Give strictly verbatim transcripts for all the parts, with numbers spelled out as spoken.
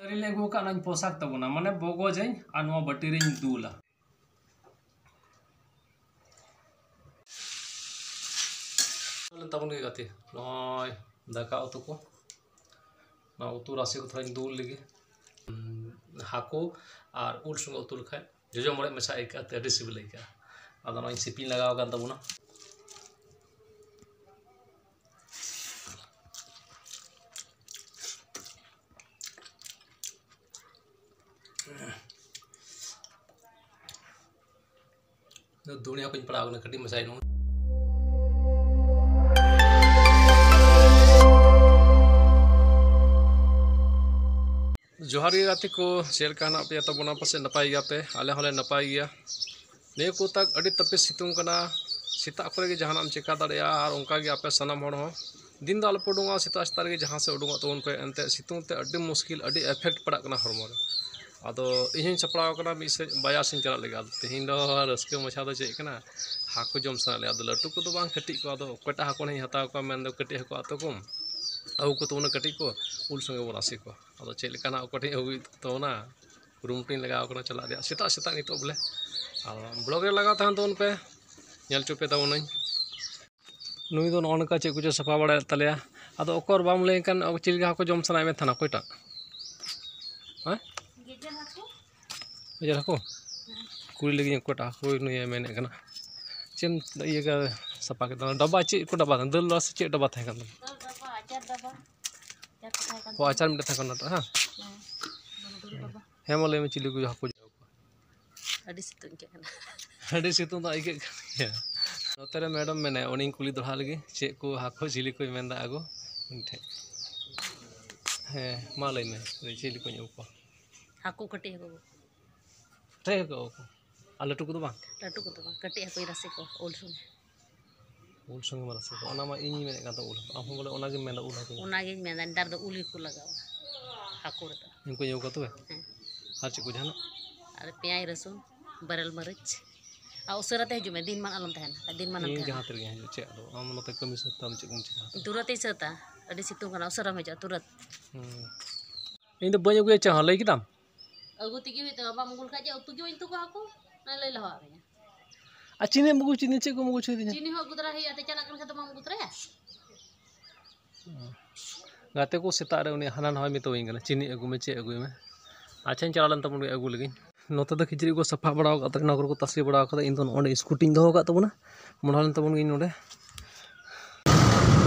ᱨᱤᱧ ᱟᱹᱜᱩ ᱟᱠᱟᱫ, ᱚᱱᱟᱧ ᱯᱚᱥᱟᱠ ᱛᱟᱵᱚᱱᱟ, ᱢᱟᱱᱮ ᱵᱚᱜᱚᱡᱟᱹᱧ ᱟᱨ ᱱᱚᱣᱟ ᱵᱟᱹᱴᱤ ᱨᱤᱧ ᱫᱩᱞᱟ᱾ ᱞᱮᱱ ᱛᱟᱵᱚᱱ ᱜᱮ ᱜᱟᱛᱮ, ᱱᱚᱜᱼᱚᱭ ᱫᱟᱠᱟ ᱩᱛᱩ ᱠᱚ, ᱱᱚᱣᱟ ᱩᱛᱩ ᱨᱟᱥᱮ ᱠᱚ ᱛᱷᱚᱲᱟᱧ ᱫᱩᱞ ᱞᱮᱜᱮ᱾ ᱦᱟᱹᱠᱩ ᱟᱨ ᱩᱞ ᱥᱚᱸᱜᱮ ᱩᱛᱩ ᱞᱮᱠᱷᱟᱡ ᱡᱚᱡᱚ ᱢᱚᱲᱮ ᱢᱮᱥᱟ ᱟᱹᱭᱠᱟᱹᱜᱼᱟ, ᱛᱮ ᱟᱹᱰᱤ ᱥᱤᱵᱤᱞ ᱟᱹᱭᱠᱟᱹᱜᱼᱟ᱾ ᱟᱫᱚ ᱱᱚᱜᱼᱚᱭ ᱥᱤᱯᱤᱧ ᱞᱟᱜᱟᱣ ᱟᱠᱟᱱ ᱛᱟᱵᱚᱱᱟ᱾ ᱫᱩᱱᱤᱭᱟᱹ ᱠᱚᱧ ᱯᱟᱲᱟᱣ ᱠᱟᱱᱟ ᱠᱟᱹᱴᱤᱡ ᱢᱟᱪᱷᱟ ᱧᱚᱜ᱾ ᱡᱚᱦᱟᱨ ᱜᱮ ᱜᱟᱛᱮ ᱠᱚ, ᱪᱮᱫ ᱞᱮᱠᱟ ᱦᱮᱱᱟᱜ ᱯᱮᱭᱟ ᱛᱟᱵᱚᱱᱟ? ᱯᱟᱥᱮᱡ ᱱᱟᱯᱟᱭ ᱜᱮᱭᱟᱯᱮ, ᱟᱞᱮ ᱦᱚᱸᱞᱮ ᱱᱟᱯᱟᱭ ᱜᱮᱭᱟ᱾ ᱱᱤᱭᱟᱹ ᱠᱚ ᱛᱟᱠ ᱟᱹᱰᱤ ᱛᱟᱹᱯᱤᱥ ᱥᱤᱛᱩᱝ ᱠᱟᱱᱟ, ᱥᱮᱛᱟᱜ ᱠᱚᱨᱮ ᱜᱮ ᱡᱟᱦᱟᱱᱟᱜ ᱮᱢ ᱪᱮᱠᱟ ᱫᱟᱲᱮᱭᱟᱜᱼᱟ᱾ ᱟᱨ ᱚᱱᱠᱟ ᱜᱮ ᱟᱯᱮ ᱥᱟᱱᱟᱢ ᱦᱚᱲ ᱦᱚᱸ ᱫᱤᱱ ᱫᱚ ᱟᱞᱚᱯᱮ ᱩᱰᱩᱝᱚᱜᱼᱟ, ᱥᱮᱛᱟᱜ ᱥᱮᱛᱟᱜ ᱨᱮᱜᱮ ᱡᱟᱦᱟᱸ ᱥᱮᱫ ᱩᱰᱩᱝᱚᱜ ᱛᱟᱵᱚᱱ ᱯᱮ᱾ ᱮᱱᱛᱮᱫ ᱥᱤᱛᱩᱝ ᱛᱮ ᱟᱹᱰᱤ ᱢᱩᱥᱠᱤᱞ, ᱟᱹᱰᱤ ᱮᱯᱷᱮᱠᱴ ᱯᱟᱲᱟᱜ ᱠᱟᱱᱟ ᱦᱚᱲᱢᱚ ᱨᱮ᱾ ᱟᱫᱚ ᱤᱧ ᱦᱚᱧ ᱥᱟᱯᱲᱟᱣ ᱟᱠᱟᱱᱟ ᱢᱤᱫ ᱥᱮᱫ ᱵᱟᱡᱟᱨ ᱥᱮᱫ ᱤᱧ ᱪᱟᱞᱟᱜ ᱞᱟᱹᱜᱤᱫ᱾ ᱟᱫᱚ ᱛᱮᱦᱮᱧ ᱫᱚ ᱨᱟᱹᱥᱠᱟᱹ ᱢᱟᱪᱷᱟ ᱫᱚ ᱪᱮᱫ ᱠᱟᱱᱟ, ᱦᱟᱹᱠᱩ ᱡᱚᱢ ᱥᱟᱱᱟ ᱞᱮᱭᱟ᱾ ᱟᱫᱚ ᱞᱟᱹᱴᱩ ᱠᱚᱫᱚ ᱵᱟᱝ, ᱠᱟᱹᱴᱤᱡ ᱠᱚ, ᱟᱫᱚ ᱚᱠᱚᱭᱴᱟᱜ ᱦᱟᱹᱠᱩ ᱱᱟᱦᱟᱜ ᱤᱧ ᱦᱟᱛᱟᱣ ᱠᱚᱣᱟ, ᱢᱮᱱᱫᱚ ᱠᱟᱹᱴᱤᱡ ᱦᱟᱹᱠᱩ ᱟᱛᱳ ᱠᱚᱢ ᱟᱹᱜᱩ ᱠᱚ ᱛᱟᱵᱚᱱᱟ, ᱠᱟᱹᱴᱤᱡ ᱠᱚ ᱩᱞ ᱥᱚᱸᱜᱮ ᱵᱚᱱ ᱨᱟᱥᱮ ᱠᱚᱣᱟ᱾ ᱟᱫᱚ ᱪᱮᱫ ᱞᱮᱠᱟᱱᱟᱜ ᱚᱠᱚᱭ ᱴᱷᱮᱱ ᱟᱹᱜᱩᱭ ᱛᱟᱵᱚᱱᱟ, ᱠᱩᱨᱩᱢᱩᱴᱩᱧ ᱞᱟᱜᱟᱣ ᱠᱟᱱᱟ ᱪᱟᱞᱟᱜ ᱨᱮᱭᱟᱜ ᱥᱮᱛᱟᱜ ᱥᱮᱛᱟᱜ ᱱᱤᱛᱚᱜ ᱵᱚᱞᱮ᱾ ᱟᱫᱚ ᱵᱞᱚᱜ ᱨᱮ ᱞᱟᱜᱟᱣ ᱛᱟᱦᱮᱱ ᱛᱟᱵᱚᱱ ᱯᱮ, ᱧᱮᱞ ᱦᱚᱪᱚ ᱯᱮ ᱛᱟᱵᱚᱱᱟᱹᱧ᱾ ᱱᱩᱭ ᱫᱚ ᱱᱚᱜᱼᱚ ᱱᱚᱝᱠᱟ ᱪᱮᱫ ᱠᱚᱪᱚ ᱥᱟᱯᱷᱟ ᱵᱟᱲᱟᱭᱮᱫ ᱛᱟᱞᱮᱭᱟ᱾ ᱟᱫᱚ ᱚᱠᱚᱨ ᱵᱟᱢ ᱞᱟᱹᱭ ᱠᱷᱟᱱ ᱪᱮᱫ ᱞᱮᱠᱟ ᱦᱟᱹᱠᱩ ᱡᱚᱢ ᱥᱟᱱᱟᱭᱮᱫ ᱢᱮ ᱛᱟᱦᱮᱱᱟ? ᱚᱠᱚᱭᱴᱟᱜ? ᱦᱮᱸ? ᱜᱮᱡᱮᱨ ᱦᱟᱹᱠᱩ? ᱜᱮᱡᱮᱨ ᱦᱟᱹᱠᱩ? ᱠᱩᱞᱤ ᱞᱮᱜᱤᱧ ᱚᱠᱚᱭᱴᱟᱜ ᱦᱟᱹᱠᱩ ᱱᱩᱭᱮ ᱢᱮᱱᱮᱫ ᱠᱟᱱᱟ᱾ ᱪᱮᱫ ᱮᱢ ᱤᱭᱟᱹ ᱠᱟ-, ᱥᱟᱯᱷᱟ ᱠᱮᱫᱟ? ᱰᱟᱵᱟ ᱪᱮᱫ ᱠᱚ ᱰᱟᱵᱟ ᱛᱟᱦᱮᱱᱟ? ᱫᱟᱹᱞ ᱰᱟᱵᱟ ᱥᱮ ᱪᱮᱫ ᱰᱟᱵᱟ ᱛᱟᱦᱮᱸ ᱠᱟᱱ ᱛᱟᱢᱟ? ᱫᱟᱹᱞ ᱰᱟᱵᱟ, ᱟᱪᱟᱨ ᱰᱟᱵᱟ᱾ ᱟᱪᱟᱨ ᱠᱚ ᱛᱟᱦᱮᱸ ᱠᱟᱱ ᱚ, ᱛᱟᱢᱟ? ᱟᱪᱟᱨ ᱢᱤᱫᱴᱮᱱ ᱛᱟᱦᱮᱸ ᱠᱟᱱᱟ ᱛᱚ, ᱦᱮᱸ? ᱦᱮᱸ᱾ ᱫᱟᱹᱞ ᱰᱟᱵᱟ᱾ ᱦᱮᱸ, ᱢᱟ ᱞᱟᱹᱭ ᱢᱮ, ᱪᱤᱞᱤ ᱠᱚ ᱦᱟᱹᱠᱩ? ᱟᱹᱰᱤ ᱥᱤᱛᱩᱝ ᱟᱹᱭᱠᱟᱹᱜ ᱠᱟᱱᱟ᱾ ᱟᱹᱰᱤ ᱥᱤᱛᱩᱝ ᱫᱚ ᱟᱹᱭᱠᱟᱹᱜ ᱠᱟᱱ ᱜᱮᱭᱟ᱾ ᱱᱚᱛᱮ ᱨᱮ ᱢᱮᱰᱟᱢ ᱢᱮᱱᱟᱭᱟ, ᱩᱱᱤᱧ ᱠᱩᱞᱤ ᱫᱚᱦᱲᱟ ᱞᱮᱜᱮ, ᱪᱮᱫ ᱠᱚ ᱦᱟᱹᱠᱩ ᱪᱤᱞᱤ ᱠᱚᱭ ᱢᱮᱱᱫᱟ ᱟᱹᱜᱩ ᱩᱱᱤ ᱴᱷᱮᱱ᱾ ᱦᱮᱸ, ᱢᱟ ᱞᱟᱹᱭ ᱢᱮ, ᱪᱤᱞᱤ ᱠᱚᱧ ᱟᱹᱜᱩ ᱠᱚᱣᱟ? ᱦᱟᱹᱠᱩ, ᱠᱟᱹᱴᱤᱡ ᱦᱟᱹᱠᱩ᱾ ᱠᱟᱹᱴᱤᱡ ᱦᱟᱹᱠᱩ ᱟᱹᱜᱩ ᱠᱚᱣᱟ᱾ ᱟᱨ ᱞᱟᱹᱴᱩ ᱠᱚᱫᱚ ᱵᱟᱝ? ᱞᱟᱹᱴᱩ ᱠᱚᱫᱚ ᱵᱟᱝ, ᱠᱟᱹᱴᱤᱡ ᱦᱟᱹᱠᱩᱧ ᱨᱟᱥᱮ ᱠᱚᱣᱟ ᱩᱞ ᱥᱚᱸᱜᱮ᱾ ᱩᱞ ᱥᱚᱸᱜᱮ ᱢᱟ ᱨᱟᱥᱮ ᱠᱚ, ᱚᱱᱟ ᱢᱟ ᱤᱧᱤᱧ ᱢᱮᱱᱮᱫ ᱠᱟᱱ ᱛᱟᱦᱮᱸ ᱩᱞ ᱦᱟᱹᱠᱩ, ᱟᱢ ᱦᱚᱸ ᱵᱚᱞᱮ ᱚᱱᱟᱜᱮᱢ ᱢᱮᱱᱫᱟ ᱩᱞ ᱦᱟᱹᱠᱩ᱾ ᱚᱱᱟᱜᱤᱧ ᱢᱮᱱᱫᱟ, ᱱᱮᱛᱟᱨ ᱫᱚ ᱩᱞ ᱜᱮᱠᱚ ᱞᱟᱜᱟᱣᱟ ᱦᱟᱹᱠᱩ ᱨᱮᱫᱚ᱾ ᱩᱱᱠᱩᱧ ᱟᱹᱜᱩ ᱠᱚᱣᱟ ᱛᱚᱵᱮ? ᱦᱮᱸ᱾ ᱟᱨ ᱪᱮᱫ ᱠᱚ ᱡᱟᱦᱟᱱᱟᱜ? ᱟᱨ ᱯᱮᱸᱭᱟᱡᱽ, ᱨᱟᱹᱥᱩᱱ, ᱵᱮᱨᱮᱞ ᱢᱟᱹᱨᱤᱪ, ᱟᱨ ᱩᱥᱟᱹᱨᱟ ᱛᱮ ᱦᱤᱡᱩᱜ ᱢᱮ, ᱫᱤᱱ ᱢᱟᱱ ᱟᱞᱚᱢ ᱛᱟᱦᱮᱱᱟ, ᱫᱤᱱ ᱢᱟᱱᱮᱢ ᱤᱧ ᱛᱟᱦᱮᱱᱟ᱾ ᱡᱟᱦᱟᱸ ᱛᱤ ᱨᱮᱜᱮ ᱦᱤᱡᱩᱜ, ᱪᱮᱫ ᱟᱫᱚ ᱟᱢ ᱱᱚᱛᱮ ᱠᱟᱹᱢᱤ ᱥᱟᱹᱛ ᱛᱟᱢ, ᱪᱮᱫ ᱠᱚᱢ ᱪᱤᱠᱟᱹ ᱦᱟᱛᱟᱲᱟ? ᱛᱩᱨᱟᱹᱛ ᱤᱧ ᱥᱟᱹᱛᱟ, ᱟᱹᱰᱤ ᱥᱤᱛᱩᱝ ᱠᱟᱱᱟ, ᱩᱥᱟᱹᱨᱟᱢ ᱦᱤᱡᱩᱜᱼᱟ, ᱛᱩᱨᱟᱹᱛ᱾ ᱦᱩᱸ᱾ ᱤᱧ ᱫᱚ ᱵᱟᱹᱧ ᱟᱹᱜᱩᱭᱟ ᱪᱮᱫ ᱦᱚᱸ, ᱞᱟᱹᱭ ᱠᱮᱫᱟᱢ? ᱟᱹᱜᱩ ᱛᱮᱜᱮ ᱦᱩᱭᱩᱜ ᱛᱟᱢᱟ, ᱵᱟᱢ ᱟᱹᱜᱩ ᱞᱮᱠᱷᱟᱡ ᱪᱮᱫ ᱩᱛᱩ ᱜᱮ ᱵᱟᱹᱧ ᱩᱛᱩ ᱠᱚᱣᱟ ᱦᱟᱹᱠᱩ? ᱚᱱᱟ ᱞᱟᱹᱭ ᱞᱟᱦᱟᱣᱟᱫ ᱢᱮᱭᱟ᱾ ᱟᱨ ᱪᱤᱱᱤᱢ ᱟᱹᱜᱩ, ᱪᱤᱱᱤ ᱪᱮᱫ ᱠᱚᱢ ᱟᱹᱜᱩ ᱦᱚᱪᱚᱭ ᱫᱤᱧᱟ? ᱪᱤᱱᱤ ᱦᱚᱸ ᱟᱹᱜᱩ ᱛᱚᱨᱟ ᱦᱩᱭᱩᱜᱼᱟ, ᱛᱮ ᱪᱟᱞᱟᱜ ᱠᱟᱱ ᱠᱷᱟᱡ ᱫᱚ ᱵᱟᱢ ᱟᱹᱜᱩ ᱛᱚᱨᱟᱭᱟ? ᱜᱟᱛᱮ ᱠᱚ ᱥᱮᱛᱟᱜ ᱨᱮ ᱩᱱᱤ ᱦᱟᱱᱟ ᱱᱟᱣᱟᱭ ᱢᱮᱛᱟᱣᱟᱹᱧ ᱠᱟᱱᱟ, ᱪᱤᱱᱤ ᱟᱹᱜᱩ ᱢᱮ, ᱪᱮᱫ ᱟᱹᱜᱩᱭ ᱢᱮ᱾ ᱟᱪᱪᱷᱟᱧ ᱪᱟᱞᱟᱣ ᱞᱮᱱ ᱛᱟᱵᱚᱱ ᱜᱮ ᱟᱹᱜᱩ ᱞᱟᱹᱜᱤᱫ᱾ ᱱᱚᱛᱮ ᱫᱚ ᱠᱤᱪᱨᱤᱡ ᱠᱚ ᱥᱟᱯᱷᱟ ᱵᱟᱲᱟ ᱟᱠᱟᱫ ᱛᱟᱦᱮᱱᱟ, ᱚᱱᱟ ᱠᱚᱨᱮ ᱠᱚ ᱛᱟᱥᱮ ᱵᱟᱲᱟ ᱟᱠᱟᱫᱟ᱾ ᱤᱧ ᱫᱚ ᱱᱚᱜᱼᱚᱭ ᱱᱚᱰᱮ ᱥᱠᱩᱴᱤᱧ ᱫᱚᱦᱚ ᱟᱠᱟᱫ ᱛᱟᱵᱚᱱᱟ, ᱢᱚᱰᱷᱟ ᱞᱮᱱ ᱛᱟᱵᱚᱱ ᱜᱤᱧ ᱱᱚᱰᱮ᱾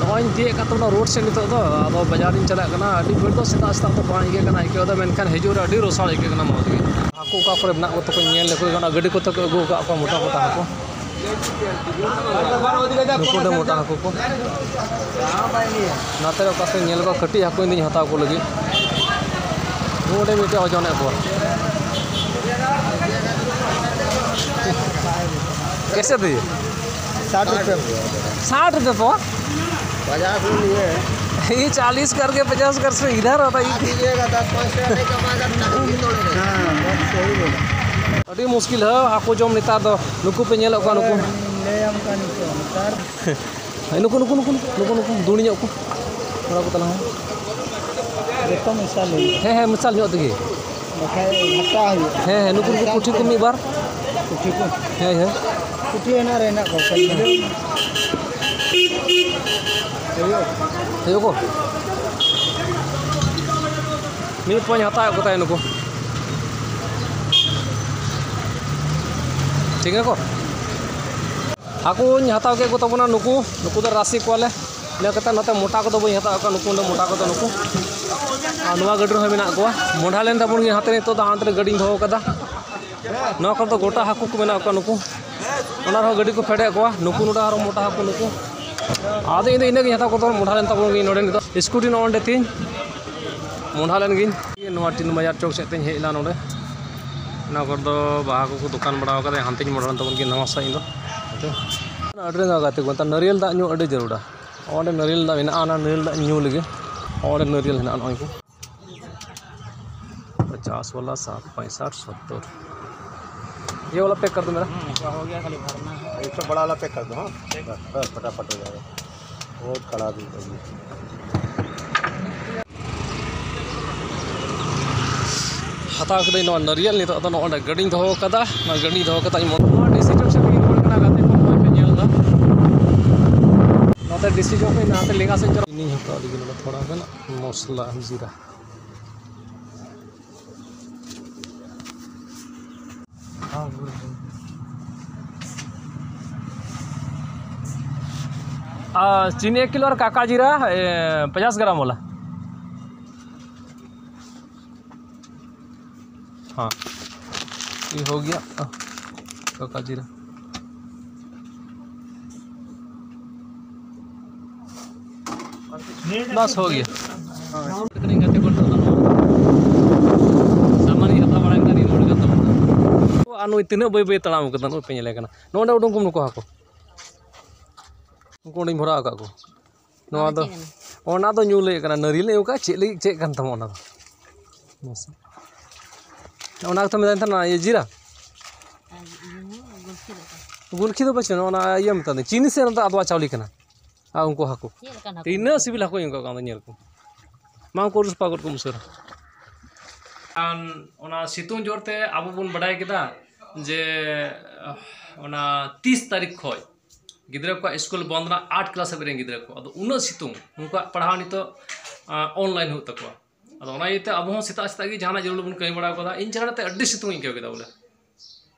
ᱱᱚᱜᱼᱚᱭ ᱤᱧ ᱛᱤᱭᱟᱹᱜ ᱟᱠᱟᱫ ᱛᱟᱵᱚᱱᱟ ᱨᱳᱰ ᱥᱮᱫ ᱱᱤᱛᱚᱜ ᱫᱚ, ᱟᱫᱚ ᱵᱟᱡᱟᱨᱤᱧ ᱪᱟᱞᱟᱜ ᱠᱟᱱᱟ᱾ ᱟᱹᱰᱤ ᱵᱷᱤᱲ ᱫᱚ ᱥᱮᱛᱟᱜ ᱥᱮᱛᱟᱜ ᱫᱚ ᱵᱟᱝ ᱟᱹᱭᱠᱟᱹᱜ ᱠᱟᱱᱟ, ᱟᱹᱭᱠᱟᱹᱣ ᱫᱚ, ᱢᱮᱱᱠᱷᱟᱱ ᱦᱤᱡᱩᱜ ᱨᱮ ᱟᱹᱰᱤ ᱨᱚᱥᱟᱲ ᱟᱹᱭᱠᱟᱹᱜ ᱠᱟᱱᱟ ᱢᱚᱡᱽ ᱜᱮ᱾ ᱦᱟᱹᱠᱩ ᱚᱠᱟ ᱠᱚᱨᱮ ᱢᱮᱱᱟᱜ ᱠᱚ ᱛᱟᱠᱚ ᱧᱮᱞ ᱞᱮᱠᱚ ᱠᱟᱱᱟ, ᱜᱟᱹᱰᱤ ᱠᱚᱛᱮ ᱠᱚ ᱟᱹᱜᱩ ᱟᱠᱟᱫ ᱠᱚᱣᱟ ᱢᱚᱴᱟ ᱢᱚᱴᱟ ᱦᱟᱹᱠᱩ᱾ ᱱᱩᱠᱩ ᱫᱚ ᱢᱚᱴᱟ ᱦᱟᱹᱠᱩ ᱠᱚ᱾ ᱱᱟᱛᱮ ᱨᱮ ᱚᱠᱟ ᱥᱮᱫ ᱧᱮᱞ ᱠᱚᱣᱟ ᱠᱟᱹᱴᱤᱡ ᱦᱟᱹᱠᱩ ᱤᱧ ᱫᱩᱧ ᱦᱟᱛᱟᱣ ᱠᱚ ᱞᱟᱹᱜᱤᱫ᱾ ᱱᱚᱰᱮ ᱢᱤᱫᱴᱮᱡ ᱳᱡᱚᱱᱮᱫ ᱠᱚᱣᱟ᱾ कैसे दिए? साठ रुपये। साठ रुपये पवा? पचास में नहीं है। ये चालीस करके पचास कर से इधर होता है। दीजिएगा, दस पाँच रुपये नहीं कमाएगा, तब भी तोड़ेगा। हाँ, बस सही बोला। ᱟᱹᱰᱤ ᱢᱩᱥᱠᱤᱞ ᱦᱳ, ᱦᱟᱹᱠᱩ ᱡᱚᱢ ᱱᱮᱛᱟᱨ ᱫᱚ᱾ ᱱᱩᱠᱩ ᱯᱮ ᱧᱮᱞᱮᱫ ᱠᱚᱣᱟ, ᱱᱩᱠᱩ᱾ ᱞᱟᱹᱭᱟᱢ ᱠᱟᱱ ᱱᱤᱛᱚᱜ ᱱᱮᱛᱟᱨ᱾ ᱦᱮᱸ, ᱱᱩᱠᱩ, ᱱᱩᱠᱩ, ᱱᱩᱠᱩ, ᱱᱩᱠᱩ, ᱱᱩᱠᱩ, ᱫᱩᱲᱤ ᱧᱚᱜ ᱠᱚ᱾ ᱛᱷᱚᱲᱟ ᱠᱚ ᱛᱟᱞᱟᱝ᱾ ᱡᱚᱛᱚ ᱢᱮᱥᱟ ᱞᱟᱹᱭ᱾ ᱦᱮᱸ, ᱦᱮᱸ, ᱢᱮᱥᱟᱞ ᱧᱚᱜ ᱛᱮᱜᱮ᱾ ᱵᱟᱠᱷᱟᱡ ᱜᱷᱟᱴᱟ ᱦᱩᱭᱩᱜᱼᱟ᱾ ᱦᱮᱸ, ᱦᱮᱸ, ᱱᱩᱠᱩ, ᱱᱩᱠᱩ ᱯᱩᱴᱷᱤ ᱠᱚ ᱢᱤᱫ ᱵᱟᱨ᱾ ᱯᱩᱴᱷᱤ ᱠᱚ? ᱦᱮᱸ, ᱦᱮᱸ᱾ ᱯᱩᱴᱷᱤ ᱦᱮᱱᱟᱜ ᱨᱮ ᱦᱮᱱᱟᱜ ᱠᱚᱣᱟ᱾ ᱦᱩᱭᱩᱜ᱾ ᱦᱩᱭᱩᱜ ᱠᱚ? ᱢᱤᱫ ᱯᱚᱧ ᱦᱟᱛᱟᱣᱮᱫ ᱠᱚ ᱛᱟᱦᱮᱸᱫ ᱱᱩᱠᱩ᱾ ᱴᱷᱤᱠ ᱜᱮᱭᱟ ᱠᱚ? ᱦᱟᱹᱠᱩᱧ ᱦᱟᱛᱟᱣ ᱠᱮᱫ ᱠᱚ ᱛᱟᱵᱚᱱᱟ ᱱᱩᱠᱩ, ᱱᱩᱠᱩ ᱫᱚ ᱨᱟᱥᱮ ᱠᱚᱣᱟᱞᱮ᱾ ᱤᱱᱟᱹ ᱠᱟᱛᱮ ᱱᱚᱛᱮ ᱢᱚᱴᱟ ᱠᱚᱫᱚ ᱵᱟᱹᱧ ᱦᱟᱛᱟᱣ ᱠᱟᱜ ᱠᱚᱣᱟ, ᱱᱩᱠᱩ ᱫᱚ ᱢᱚᱴᱟ ᱠᱚᱫᱚ ᱱᱩᱠᱩ᱾ ᱟᱨ ᱱᱚᱣᱟ ᱜᱟᱹᱰᱤ ᱨᱮᱦᱚᱸ ᱢᱮᱱᱟᱜ ᱠᱚᱣᱟ᱾ ᱢᱚᱰᱷᱟ ᱞᱮᱱ ᱛᱟᱵᱚᱱ ᱜᱮ ᱦᱟᱱᱛᱮ, ᱱᱤᱛᱚᱜ ᱫᱚ ᱦᱟᱱᱛᱮ ᱨᱮ ᱜᱟᱹᱰᱤᱧ ᱫᱚᱦᱚ ᱠᱟᱫᱟ᱾ ᱱᱚᱣᱟ ᱠᱚᱨᱮ ᱫᱚ ᱜᱚᱴᱟ ᱦᱟᱹᱠᱩ ᱠᱚ ᱢᱮᱱᱟᱜ ᱠᱚᱣᱟ ᱱᱩᱠᱩ᱾ ᱚᱱᱟ ᱨᱮᱦᱚᱸ ᱜᱟᱹᱰᱤ ᱠᱚ ᱯᱷᱮᱰᱮᱫ ᱠᱚᱣᱟ᱾ ᱱᱩᱠᱩ ᱱᱚᱰᱮ ᱟᱨᱦᱚᱸ ᱢᱚᱴᱟ ᱦᱟᱹᱠᱩ ᱱᱩᱠᱩ᱾ ᱟᱫᱚ ᱤᱧ ᱫᱚ ᱤᱱᱟᱹᱜ ᱜᱤᱧ ᱦᱟᱛᱟᱣ ᱠᱚ ᱛᱟᱵᱚᱱᱟ, ᱢᱚᱰᱷᱟ ᱞᱮᱱ ᱛᱟᱵᱚᱱ ᱜᱤᱧ ᱱᱚᱰᱮ ᱱᱤᱛᱚᱜ᱾ ᱥᱠᱩᱴᱤ ᱱᱚᱜᱼᱚ ᱱᱚᱰᱮ ᱛᱤᱧ ᱢᱚᱰᱷᱟ ᱞᱮᱱ ᱜᱤᱧ᱾ ᱱᱚᱣᱟ ᱴᱤᱱ ᱵᱟᱡᱟᱨ ᱪᱚᱠ ᱥᱮᱫ ᱛᱤᱧ ᱦᱮᱡ ᱮᱱᱟ ᱱᱚᱰᱮ᱾ ᱚᱱᱟ ᱠᱚᱨᱮ ᱫᱚ ᱵᱟᱦᱟ ᱠᱚᱠᱚ ᱫᱚᱠᱟᱱ ᱵᱟᱲᱟ ᱟᱠᱟᱫᱟ, ᱦᱟᱱᱛᱮᱧ ᱢᱚᱰᱷᱟ ᱞᱮᱱ ᱛᱟᱵᱚᱱ ᱜᱮ ᱱᱟᱣᱟ ᱥᱟᱺᱦᱤᱡ ᱫᱚ᱾ ᱟᱹᱰᱤ ᱨᱮᱸᱜᱟᱣ ᱜᱟᱛᱮ ᱠᱚ, ᱱᱮᱛᱟᱨ ᱱᱟᱹᱨᱤᱭᱮᱞ ᱫᱟᱜ ᱧᱩ ᱟᱹᱰᱤ ᱡᱟᱹᱨᱩᱲᱟ᱾ ᱚᱸᱰᱮ ᱱᱟᱹᱨᱤᱭᱮᱞ ᱫᱟᱜ ᱢᱮᱱᱟᱜᱼᱟ, ᱚᱱᱟ ᱱᱟᱹᱨᱤᱭᱮᱞ ᱫᱟᱜ ᱧᱩ ᱞᱟᱹᱜᱤᱫ ᱚᱸᱰᱮ ᱱᱟᱹᱨᱤᱭᱮᱞ ᱦᱮᱱᱟᱜᱼᱟ ᱱᱚᱜᱼᱚᱭ ᱠᱚ᱾ ᱯᱚᱪᱟᱥ ᱣᱟᱞᱟ, ᱥᱟᱴ, ᱯᱚᱸᱭᱥᱟᱴ, ᱥᱚᱛᱛᱚᱨ᱾ ये वाला पैक कर दो मेरा। हम्म, इसका हो गया, खाली भरना है। एक तो बड़ा वाला पैक कर दो, हाँ? बस, बस, फटाफट हो जाएगा। बहुत खराब है ये। ᱦᱟᱛᱟᱣ ᱠᱮᱫᱟᱹᱧ ᱱᱚᱣᱟ ᱱᱟᱹᱨᱤᱭᱮᱞ᱾ ᱱᱤᱛᱚᱜ ᱫᱚ ᱱᱚᱜᱼᱚᱭ ᱱᱚᱰᱮ ᱜᱟᱹᱰᱤᱧ ᱫᱚᱦᱚ ᱠᱟᱫᱟ, ᱚᱱᱟ ᱜᱟᱹᱰᱤᱧ ᱫᱚᱦᱚ ᱠᱟᱫᱟ᱾ ᱤᱧ ᱱᱚᱣᱟ ᱰᱤᱥᱤ ᱪᱚᱠ ᱥᱮᱫ ᱤᱧ ᱨᱩᱣᱟᱹᱲ ᱠᱟᱱᱟ, ᱜᱟᱛᱮ ᱠᱚ ᱱᱚᱜᱼᱚᱭ ᱯᱮ ᱧᱮᱞ ᱮᱫᱟ᱾ ᱱᱚᱛᱮ ᱰᱤᱥᱤ ᱪᱚᱠ ᱠᱷᱚᱱ ᱱᱟᱛᱮ ᱞᱮᱸᱜᱟ ᱥᱮᱫ ᱤᱧ ᱪᱟᱞᱟᱜ᱾ ᱤᱧᱤᱧ ᱦᱟᱛᱟᱣ ᱞᱟᱹᱜᱤᱫ ᱱᱚᱰᱮ ᱛᱷᱚᱲᱟ ᱜᱟᱱ ᱢᱚᱥᱞᱟ ᱡᱤᱨᱟ᱾ आ, चीनी एक किलो और काका जीरा, ए, पचास ग्राम वाला। हाँ, ये हो गया। आ, काका जीरा। बस हो गया। ᱥᱟᱢᱟᱱᱤᱧ ᱦᱟᱛᱟᱣ ᱵᱟᱲᱟᱭ ᱠᱟᱱᱟ, ᱱᱤᱭᱟᱹ ᱱᱚᱰᱮ ᱠᱟᱱ ᱛᱟᱵᱚᱱᱟ᱾ ᱟᱨ ᱱᱩᱭ ᱛᱤᱱᱟᱹᱜ ᱵᱟᱹᱭ ᱵᱟᱹᱭ ᱛᱟᱲᱟᱢ ᱠᱟᱫᱟ, ᱱᱚᱜᱼᱚᱭ ᱯᱮ ᱧᱮᱞᱮ ᱠᱟᱱᱟ᱾ ᱱᱚᱰᱮ ᱩᱰᱩᱝ ᱠᱚᱢ ᱱᱩᱠᱩ ᱦᱟᱹᱠᱩ᱾ ᱩᱱᱠᱩ ᱚᱸᱰᱮᱧ ᱵᱷᱚᱨᱟᱣ ᱟᱠᱟᱫ ᱠᱚ᱾ ᱱᱚᱣᱟ ᱫᱚ, ᱪᱮᱫ ᱠᱟᱱᱟ? ᱚᱱᱟ ᱫᱚ ᱧᱩ ᱞᱟᱹᱭ ᱠᱟᱱᱟ, ᱱᱟᱹᱨᱤ ᱞᱟᱹᱭ ᱚᱠᱟ ᱪᱮᱫ ᱞᱟᱹᱜᱤᱫ, ᱪᱮᱫ ᱠᱟᱱ ᱛᱟᱢᱟ ᱚᱱᱟ ᱫᱚ? ᱢᱟᱥᱮ᱾ ᱚᱱᱟ ᱠᱟᱛᱷᱟ ᱢᱮᱛᱟᱫᱤᱧ ᱛᱟᱦᱮᱱᱟ, ᱤᱭᱟᱹ, ᱡᱤᱨᱟ? ᱟᱨ ᱤᱭᱟᱹ ᱦᱚᱸ ᱜᱩᱞᱠᱷᱤ ᱫᱚ ᱚᱠᱟ? ᱜᱩᱞᱠᱷᱤ ᱫᱚ ᱵᱟᱹᱪᱩᱜ, ᱚᱱᱟ ᱤᱭᱟᱹ ᱢᱮᱛᱟᱫᱤᱧ, ᱪᱤᱱᱤ ᱥᱮ ᱚᱱᱟ ᱫᱚ ᱟᱫᱣᱟ ᱪᱟᱣᱞᱮ ᱠᱟᱱᱟ᱾ ᱟᱨ ᱩᱱᱠᱩ ᱦᱟᱹᱠᱩ᱾ ᱪᱮᱫ ᱞᱮᱠᱟᱱ ᱦᱟᱹᱠᱩ? ᱛᱤᱱᱟᱹᱜ ᱥᱤᱵᱤᱞ ᱦᱟᱹᱠᱩᱧ ᱟᱹᱭᱠᱟᱹᱣ ᱠᱟᱱ ᱫᱚ ᱧᱮᱞ ᱠᱚ᱾ ᱢᱟ ᱩᱱᱠᱩ ᱚᱨ ᱥᱟᱯᱷᱟ ᱜᱚᱫ ᱠᱚᱢ ᱩᱥᱟᱹᱨᱟ᱾ ᱠᱷᱟᱱ ᱚᱱᱟ ᱥᱤᱛᱩᱝ ᱡᱳᱨ ᱛᱮ ᱟᱵᱚ ᱵᱚᱱ ᱵᱟᱰᱟᱭ ᱠᱮᱫᱟ ᱡᱮ, ᱚᱱᱟ ᱛᱤᱥ ᱛᱟᱹᱨᱤᱠᱷ ᱠᱷᱚᱱ ᱜᱤᱫᱽᱨᱟᱹ ᱠᱚᱣᱟᱜ ᱥᱠᱩᱞ ᱵᱚᱱᱫ ᱨᱮᱱᱟᱜ ᱟᱴ ᱠᱞᱟᱥ ᱦᱟᱹᱵᱤᱡ ᱨᱮᱱ ᱜᱤᱫᱽᱨᱟᱹ ᱠᱚ, ᱟᱫᱚ ᱩᱱᱟᱹᱜ ᱥᱤᱛᱩᱝ, ᱩᱱᱠᱩᱣᱟᱜ ᱯᱟᱲᱦᱟᱣ ᱱᱤᱛᱚᱜ, ᱟ, ᱚᱱᱞᱟᱭᱤᱱ ᱦᱩᱭᱩᱜ ᱛᱟᱠᱚᱣᱟ᱾ ᱟᱫᱚ ᱚᱱᱟ ᱤᱭᱟᱹᱛᱮ ᱟᱵᱚ ᱦᱚᱸ ᱥᱮᱛᱟᱜ ᱥᱮᱛᱟᱜ ᱜᱮ ᱡᱟᱦᱟᱱᱟᱜ ᱡᱟᱹᱨᱩᱲ ᱵᱚᱱ ᱠᱟᱹᱢᱤ ᱵᱟᱲᱟ ᱠᱟᱫᱟ᱾ ᱤᱧ ᱡᱟᱦᱟᱸ ᱛᱮ ᱟᱹᱰᱤ ᱥᱤᱛᱩᱝ ᱤᱧ ᱟᱹᱭᱠᱟᱹᱣ ᱠᱮᱫᱟ ᱵᱚᱞᱮ᱾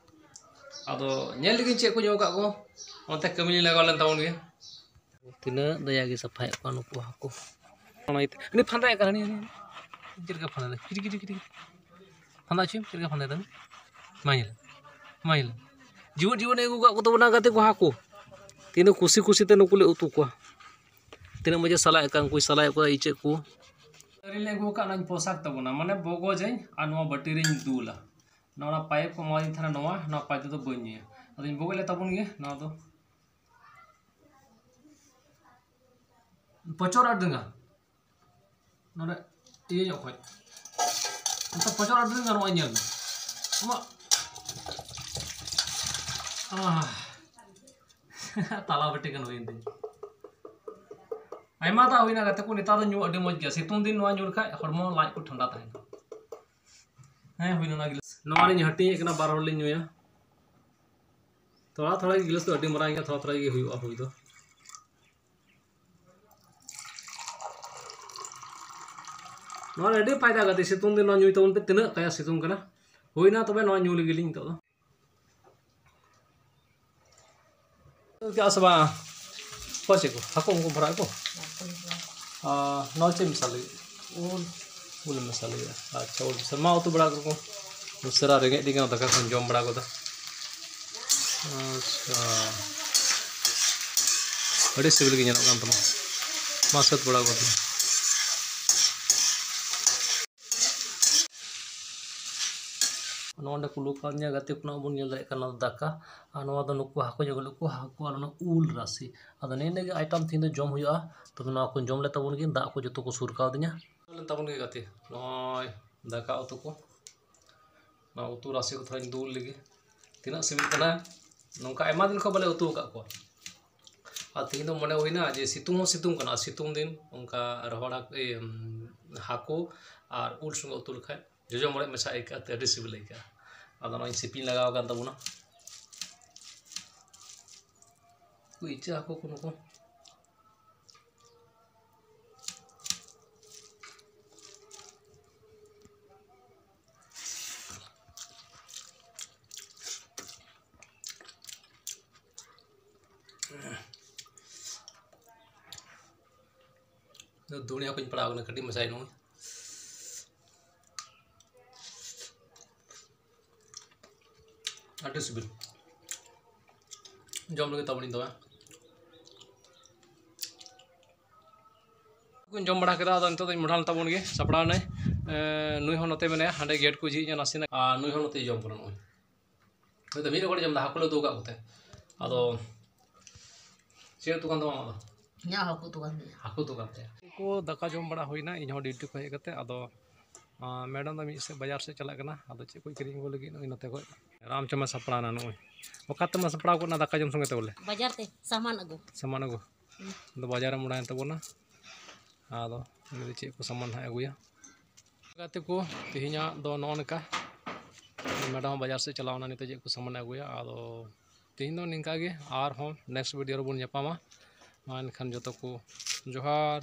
ᱟᱫᱚ ᱧᱮᱞ ᱞᱮᱜᱤᱧ ᱪᱮᱫ ᱠᱚ ᱧᱚᱜ ᱟᱠᱟᱫ ᱠᱚ, ᱚᱱᱛᱮ ᱠᱟᱹᱢᱤ ᱞᱤᱧ ᱞᱟᱜᱟᱣ ᱞᱮᱱ ᱛᱟᱵᱚᱱ ᱜᱮ᱾ ᱛᱤᱱᱟᱹᱜ ᱫᱟᱭᱟ ᱜᱮ ᱥᱟᱯᱷᱟᱭᱮᱫ ᱠᱚᱣᱟ ᱱᱩᱠᱩ ᱦᱟᱹᱠᱩ᱾ ᱚᱱᱟ ᱤᱭᱟᱹᱛᱮ ᱩᱱᱤ ᱯᱷᱟᱸᱫᱟᱭᱮᱫ ᱠᱟᱱᱟ, ᱦᱟᱹᱱᱤ, ᱦᱟᱹᱱᱤ, ᱦᱟᱹᱱᱤ᱾ ᱪᱮᱫ ᱞᱮᱠᱟ ᱯᱷᱟᱸᱫᱟ ᱫᱟᱭ? ᱠᱤᱨᱤ, ᱠᱤᱨᱤ, ᱠᱤᱨᱤ, ᱠᱤᱨᱤ᱾ ᱯᱷᱟᱸᱫᱟ ᱦᱚᱪᱚᱭᱮᱢ, ᱪᱮᱫ ᱞᱮᱠᱟ ᱯᱷᱟᱸᱫᱟᱭ ᱫᱟᱭ ᱩᱱᱤ? ᱢᱟ ᱧᱮᱞ, ᱢᱟ ᱧᱮᱞ᱾ ᱡᱤᱣᱮᱫ, ᱡᱤᱣᱮᱫ ᱮ ᱟᱹᱜᱩ ᱠᱟᱜ ᱠᱚ ᱛᱟᱵᱚᱱᱟ ᱜᱟᱛᱮ ᱠᱚ ᱦᱟᱹᱠᱩ᱾ ᱛᱤᱱᱟᱹᱜ ᱠᱩᱥᱤ ᱠᱩᱥᱤ ᱛᱮ ᱱᱩᱠᱩ ᱞᱮ ᱩᱛᱩ ᱠᱚᱣᱟ᱾ ᱛᱤᱱᱟᱹᱜ ᱢᱚᱡᱮ ᱥᱟᱞᱟᱭᱮᱫ ᱠᱟᱱ, ᱩᱱᱠᱩᱭ ᱥᱟᱞᱟᱭᱮᱫ ᱠᱚᱣᱟ, ᱤᱪᱟᱹᱜ ᱠᱚ᱾ ᱛᱟᱹᱨᱤ ᱞᱮ ᱟᱹᱜᱩ ᱟᱠᱟᱫ, ᱚᱱᱟᱧ ᱯᱳᱥᱟᱠ ᱛᱟᱵᱚᱱᱟ, ᱢᱟᱱᱮ ᱵᱚᱜᱚᱡᱟᱹᱧ ᱟᱨ ᱱᱚᱣᱟ ᱵᱟᱹᱴᱤ ᱨᱤᱧ ᱫᱩᱞᱟ᱾ ᱱᱚᱣᱟ ᱯᱟᱭᱤᱯ ᱠᱚ ᱮᱢᱟᱣᱟᱫᱤᱧ ᱛᱟᱦᱮᱱᱟ, ᱱᱚᱣᱟ, ᱱᱚᱣᱟ ᱯᱟᱭᱤᱯ ᱛᱮᱫᱚ ᱵᱟᱹᱧ ᱧᱩᱭᱟ᱾ ᱟᱫᱚᱧ ᱵᱚᱜᱚᱡ ᱞᱮ ᱛᱟᱵᱚᱱ ᱜᱮ ᱱᱚᱣᱟ ᱫᱚ᱾ ᱯᱚᱪᱚᱨ ᱟᱨ ᱰᱮᱸᱜᱟ᱾ ᱱᱚᱰᱮ ᱤᱭᱟᱹ ᱧᱚᱜ ᱠᱷᱚᱡ᱾ ᱱᱚᱛᱮ ᱯᱚᱪᱚᱨ ᱟᱨ ᱰᱮᱸᱜᱟ ᱱᱚᱜᱼᱚᱭ ᱧᱮᱞ ᱢᱮ᱾ ᱟᱢᱟᱜ, ᱟᱦ᱾ ᱛᱟᱞᱟ ᱵᱟᱹᱴᱤ ᱜᱟᱱ ᱦᱩᱭᱮᱱ ᱛᱤᱧᱟ᱾ ᱟᱭᱢᱟ ᱫᱟᱜ ᱦᱩᱭᱱᱟ ᱜᱟᱛᱮ ᱠᱚ, ᱱᱮᱛᱟᱨ ᱫᱚ ᱧᱩ ᱟᱹᱰᱤ ᱢᱚᱡᱽ ᱜᱮᱭᱟ᱾ ᱥᱤᱛᱩᱝ ᱫᱤᱱ ᱱᱚᱣᱟ ᱧᱩ ᱞᱮᱠᱷᱟᱡ ᱦᱚᱲᱢᱚ ᱞᱟᱡ ᱠᱚ ᱴᱷᱟᱱᱰᱟ ᱛᱟᱦᱮᱱᱟ᱾ ᱦᱮᱸ, ᱦᱩᱭᱱᱟ ᱚᱱᱟ ᱜᱤᱞᱟᱹᱥ᱾ ᱱᱚᱣᱟ ᱞᱤᱧ ᱦᱟᱹᱴᱤᱧᱮᱫ ᱠᱟᱱᱟ, ᱵᱟᱨ ᱦᱚᱲ ᱞᱤᱧ ᱧᱩᱭᱟ᱾ ᱛᱷᱚᱲᱟ ᱛᱷᱚᱲᱟ ᱜᱮ ᱜᱤᱞᱟᱹᱥ ᱫᱚ ᱟᱹᱰᱤ ᱢᱟᱨᱟᱝ ᱜᱮᱭᱟ, ᱛᱷᱚᱲᱟ ᱛᱷᱚᱲᱟ ᱜᱮ ᱦᱩᱭᱩᱜᱼᱟ ᱦᱩᱭ ᱫᱚ᱾ ᱱᱚᱣᱟ ᱨᱮ ᱟᱹᱰᱤ ᱯᱷᱟᱭᱫᱟ ᱜᱟᱛᱮ, ᱥᱤᱛᱩᱝ ᱫᱤᱱ ᱱᱚᱣᱟ ᱧᱩᱭ ᱛᱟᱵᱚᱱ ᱯᱮ, ᱛᱤᱱᱟᱹᱜ ᱠᱟᱡᱟᱠ ᱥᱤᱛᱩᱝ ᱠᱟᱱᱟ᱾ ᱦᱩᱭᱱᱟ ᱛᱚᱵᱮ, ᱱᱚᱣᱟ ᱧᱩ ᱞᱮᱜᱮ ᱞᱤᱧ ᱱᱤᱛᱚᱜ ᱫᱚ᱾ ᱪᱮᱫ ᱥᱮ ᱵᱟᱝ? ᱚᱠᱚᱭ ᱪᱮᱫ ᱠᱚ? ᱦᱟᱹᱠᱩ ᱩᱱᱠᱩ ᱵᱷᱚᱨᱟᱜ ᱠᱚ? ᱟᱨ ᱱᱚᱣᱟ ᱪᱮᱫ ᱢᱮᱥᱟ ᱞᱟᱹᱜᱤᱫ? ᱩᱞ᱾ ᱩᱞ ᱢᱮᱥᱟ ᱞᱟᱹᱜᱤᱫ᱾ ᱟᱪᱪᱷᱟ, ᱩᱞ ᱢᱮᱥᱟ᱾ ᱢᱟ, ᱩᱛᱩ ᱵᱟᱲᱟ ᱠᱟᱠᱚ᱾ ᱩᱥᱟᱹᱨᱟ ᱨᱮᱸᱜᱮᱡ ᱫᱤᱧ ᱠᱟᱱᱟ, ᱫᱟᱠᱟ ᱠᱚᱧ ᱡᱚᱢ ᱵᱟᱲᱟ ᱜᱚᱫᱟ᱾ ᱟᱪᱪᱷᱟ, ᱟᱹᱰᱤ ᱥᱤᱵᱤᱞ ᱜᱮ ᱧᱮᱞᱚᱜ ᱠᱟᱱ ᱛᱟᱢᱟ᱾ ᱢᱟ, ᱥᱟᱹᱛ ᱵᱟᱲᱟ ᱜᱚᱫ ᱢᱮ᱾ ᱱᱚᱰᱮ ᱠᱚ ᱞᱩ ᱠᱟᱣᱫᱤᱧᱟ ᱜᱟᱛᱮ ᱠᱚ, ᱱᱚᱣᱟ ᱵᱚᱱ ᱧᱮᱞ ᱫᱟᱲᱮᱭᱟᱜ ᱠᱟᱱᱟ ᱫᱟᱠᱟ, ᱟᱨ ᱱᱚᱣᱟ ᱫᱚ ᱱᱩᱠᱩ ᱦᱟᱹᱠᱩ ᱡᱚᱜ ᱞᱮᱫ ᱠᱚ ᱦᱟᱹᱠᱩ ᱟᱨ ᱚᱱᱟ ᱩᱞ ᱨᱟᱥᱮ᱾ ᱟᱫᱚ ᱱᱤᱭᱟᱹ ᱜᱮ item ᱛᱮᱦᱮᱧ ᱫᱚ ᱡᱚᱢ ᱦᱩᱭᱩᱜᱼᱟ᱾ ᱛᱚᱵᱮ ᱱᱚᱣᱟ ᱠᱚ ᱡᱚᱢ ᱞᱮ ᱛᱟᱵᱚᱱ ᱜᱮ, ᱫᱟᱜ ᱠᱚ ᱡᱚᱛᱚ ᱠᱚ ᱥᱩᱨ ᱠᱟᱣᱫᱤᱧᱟ᱾ ᱡᱚᱢ ᱞᱮ ᱛᱟᱵᱚᱱ ᱜᱮ ᱜᱟᱛᱮ, ᱱᱚᱜᱼᱚᱭ ᱫᱟᱠᱟ ᱩᱛᱩ ᱠᱚ, ᱱᱚᱣᱟ ᱩᱛᱩ ᱨᱟᱥᱮ ᱠᱚ ᱛᱷᱚᱲᱟᱧ ᱫᱩᱞ ᱞᱮᱜᱮ᱾ ᱛᱤᱱᱟᱹᱜ ᱥᱤᱵᱤᱞ ᱠᱟᱱᱟ, ᱱᱚᱝᱠᱟ ᱟᱭᱢᱟ ᱫᱤᱱ ᱠᱷᱚᱱ ᱵᱟᱞᱮ ᱩᱛᱩ ᱟᱠᱟᱫ ᱠᱚᱣᱟ᱾ ᱟᱨ ᱛᱮᱦᱮᱧ ᱫᱚ ᱢᱚᱱᱮ ᱦᱩᱭᱱᱟ ᱡᱮ ᱥᱤᱛᱩᱝ ᱦᱚᱸ ᱥᱤᱛᱩᱝ ᱠᱟᱱᱟ, ᱟᱨ ᱥᱤᱛᱩᱝ ᱫᱤᱱ ᱚᱱᱠᱟ ᱨᱚᱦᱚᱲ ᱦᱟᱠ-, ᱤᱭᱟᱹ, ᱦᱟᱹᱠᱩ ᱟᱨ ᱩᱞ ᱥᱚᱸᱜᱮ ᱩᱛᱩ ᱞᱮᱠᱷᱟᱡ ᱡᱚᱡᱚ ᱢᱚᱲᱮᱡ ᱢᱮᱥᱟ ᱟᱹᱭᱠᱟᱹᱜᱼᱟ, ᱛᱚ ᱟᱹᱰᱤ ᱥᱤᱵᱤᱞ ᱟᱹᱭᱠᱟᱹᱜᱼᱟ᱾ ᱟᱫᱚ ᱱᱚᱜᱼᱚᱭ ᱥᱤᱯᱤᱧ ᱞᱟᱜᱟᱣ ᱟᱠᱟᱱ ᱛᱟᱵᱚᱱᱟ᱾ ᱩᱱᱠᱩ ᱤᱪᱟᱹᱜ ᱦᱟᱹᱠᱩ ᱠᱚ ᱱᱩᱠᱩ᱾ ᱫᱩᱲᱤ ᱦᱟᱹᱠᱩᱧ ᱯᱟᱲᱟᱣ ᱠᱟᱱᱟ, ᱠᱟᱹᱴᱤᱡ ᱢᱟᱪᱷᱟᱭ ᱱᱩᱭ᱾ ᱟᱹᱰᱤ ᱥᱤᱵᱤᱞ᱾ ᱡᱚᱢ ᱞᱟᱹᱜᱤᱫ ᱛᱟᱵᱚᱱᱤᱧ ᱛᱚᱵᱮ᱾ ᱠᱚᱧ ᱡᱚᱢ ᱵᱟᱲᱟ ᱠᱮᱫᱟ, ᱟᱫᱚ ᱱᱤᱛᱚᱜ ᱫᱚᱧ ᱢᱚᱰᱦᱟᱞ ᱛᱟᱵᱚᱱ ᱜᱮ, ᱥᱟᱯᱲᱟᱣ ᱱᱟᱹᱧ᱾ ᱮᱸ, ᱱᱩᱭ ᱦᱚᱸ ᱱᱚᱛᱮ ᱢᱮᱱᱟᱭᱟ, ᱦᱟᱸᱰᱮ ᱜᱮᱴ ᱠᱚ ᱡᱷᱤᱡ ᱧᱚᱜ ᱱᱟᱥᱮᱱᱟᱜ, ᱟᱨ ᱱᱩᱭ ᱦᱚᱸ ᱱᱚᱛᱮᱭ ᱡᱚᱢ ᱠᱟᱱᱟ ᱱᱚᱜᱼᱚᱭ᱾ ᱦᱳᱭ ᱛᱚ, ᱢᱤᱫ ᱨᱚᱠᱚᱢ ᱡᱚᱢ ᱫᱟ, ᱦᱟᱹᱠᱩ ᱞᱮ ᱩᱛᱩ ᱟᱠᱟᱫ ᱠᱚᱛᱮ᱾ ᱟᱫᱚ ᱪᱮᱫ ᱩᱛᱩ ᱠᱟᱱ ᱛᱟᱢᱟ ᱟᱢᱟᱜ ᱫᱚ? ᱤᱧᱟᱹᱜ ᱦᱟᱹᱠᱩ ᱩᱛᱩ ᱠᱟᱱ ᱛᱤᱧᱟᱹ᱾ ᱦᱟᱹᱠᱩ ᱩᱛᱩ ᱠᱟᱱ ᱛᱟᱭᱟ᱾ ᱠᱚ ᱫᱟᱠᱟ ᱡᱚᱢ ᱵᱟᱲᱟ ᱦᱩᱭᱱᱟ, ᱤᱧ ᱦᱚᱸ ᱰᱤᱭᱩᱴᱤ ᱠᱷᱚᱱ ᱦᱮᱡ ᱠᱟᱛᱮ᱾ ᱟᱫᱚ, ᱟᱸ, ᱢᱮᱰᱟᱢ ᱫᱚ ᱢᱤᱫ ᱥᱮᱫ ᱵᱟᱡᱟᱨ ᱥᱮᱫ ᱪᱟᱞᱟᱜ ᱠᱟᱱᱟ᱾ ᱟᱫᱚ ᱪᱮᱫ ᱠᱚ ᱠᱤᱨᱤᱧ ᱟᱹᱜᱩ ᱞᱟᱹᱜᱤᱫ ᱱᱚᱜᱼᱚᱭ ᱱᱚᱛᱮ ᱠᱷᱚᱱ ᱨᱟᱢᱪᱚᱢᱟ ᱥᱟᱯᱲᱟᱣ ᱮᱱᱟ ᱱᱚᱜᱼᱚᱭ᱾ ᱚᱠᱟ ᱛᱮᱢᱟ ᱥᱟᱯᱲᱟᱣ ᱜᱚᱫ ᱮᱱᱟ ᱫᱟᱠᱟ ᱡᱚᱢ ᱥᱚᱸᱜᱮ ᱛᱮ ᱵᱚᱞᱮ? ᱵᱟᱡᱟᱨ ᱛᱮ ᱥᱟᱢᱟᱱ ᱟᱹᱜᱩ᱾ ᱥᱟᱢᱟᱱ ᱟᱹᱜᱩ᱾ ᱦᱩᱸ᱾ ᱟᱫᱚ ᱵᱟᱡᱟᱨᱮᱢ ᱚᱰᱟᱭᱮᱱ ᱛᱟᱵᱚᱱᱟ᱾ ᱟᱫᱚ ᱩᱱᱤ ᱫᱚ ᱪᱮᱫ ᱠᱚ ᱥᱟᱢᱟᱱ ᱦᱟᱸᱜ ᱟᱹᱜᱩᱭᱟ? ᱜᱟᱛᱮ ᱠᱚ, ᱛᱮᱦᱮᱧᱟᱜ ᱫᱚ ᱱᱚᱜᱼᱚ ᱱᱚᱝᱠᱟ᱾ ᱢᱮᱰᱟᱢ ᱦᱚᱸ ᱵᱟᱡᱟᱨ ᱥᱮᱫ ᱪᱟᱞᱟᱣ ᱮᱱᱟ, ᱱᱤᱛᱚᱜ ᱪᱮᱫ ᱠᱚ ᱥᱟᱢᱟᱱ ᱮ ᱟᱹᱜᱩᱭᱟ᱾ ᱟᱫᱚ ᱛᱮᱦᱮᱧ ᱫᱚ ᱱᱤᱝᱠᱟ ᱜᱮ, ᱟᱨᱦᱚᱸ next video ᱨᱮᱵᱚᱱ ᱧᱟᱯᱟᱢᱟ᱾ ᱢᱟ ᱮᱱᱠᱷᱟᱱ ᱡᱚᱛᱚ ᱠᱚ ᱡᱚᱦᱟᱨ᱾